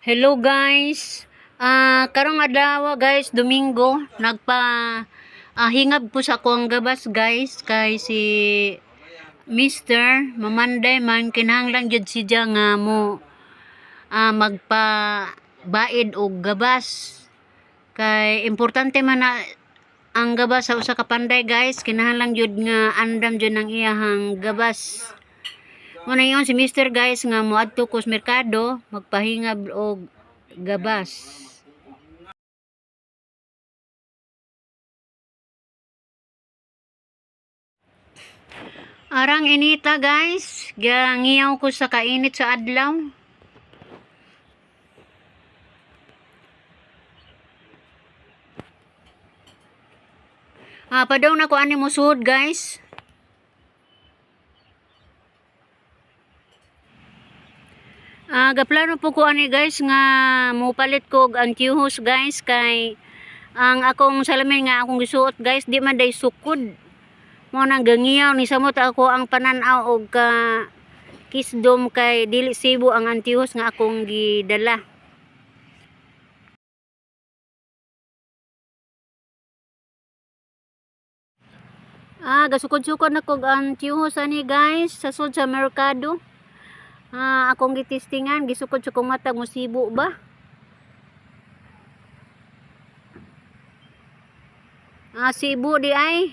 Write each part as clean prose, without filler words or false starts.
Hello guys. Karong adlaw guys, Domingo, nagpa hingab ko sa akong gabas guys kay si Mr. Mamanday man kinahanglan gyud siya nga mo magpa baid og gabas. Kay importante man na ang gabas sa usa ka panday guys, kinahanglan gyud nga andam gyud ang iyahang gabas. Muna yun si Mr. guys nga moadto ko sa merkado magpahingab og gabas. Arang inita guys, gangiyaw ko sa kainit sa adlaw. Padong na ko ani mo suod guys. Gaplano po ko ani guys nga mupalit ko og antiuhos guys kay ang akong salamin nga akong gisuot guys di man day sukod. Mo nang gangiyaw ni samot ako ang panan-aw og ka kisdom kay dili sibo ang antihos nga akong gidala. Gasukod-sukod na kog antihos ani guys sa sud sa merkado. Akong gitistingan gisukod sa kong matag musibo ba. Sibo di ay.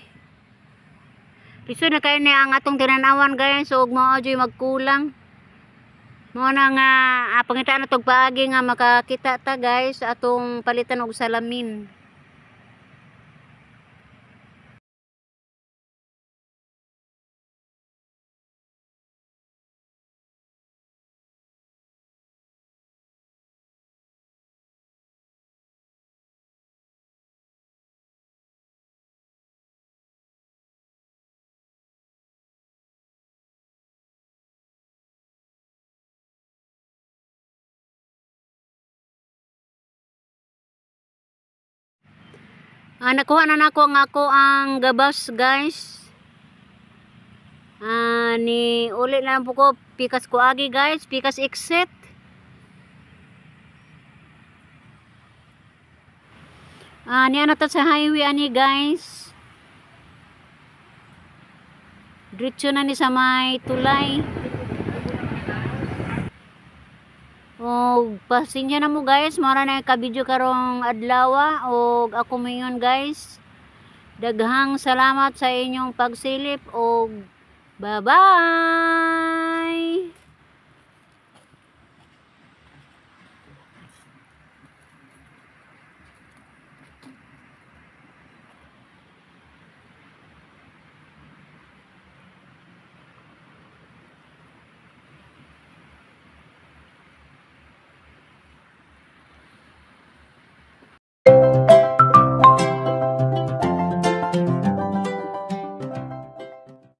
Lisod na kayo ni ang atong tinanawan guys ug mao jud magkulang. Mao na nga pangitaan na tog paagi nga makakita ta guys atong palitan og salamin. Nakuha na nako ang ako ang gabas guys. Ni uli na lang po ko pikas ko agi guys, pikas exit. Niya na ta sa highway ani guys. Diretso na ni sa may tulay. Og pasensya na mo guys, mara na ka-video karong adlaw og ako moingon guys. Daghang salamat sa inyong pagsilip og bye-bye.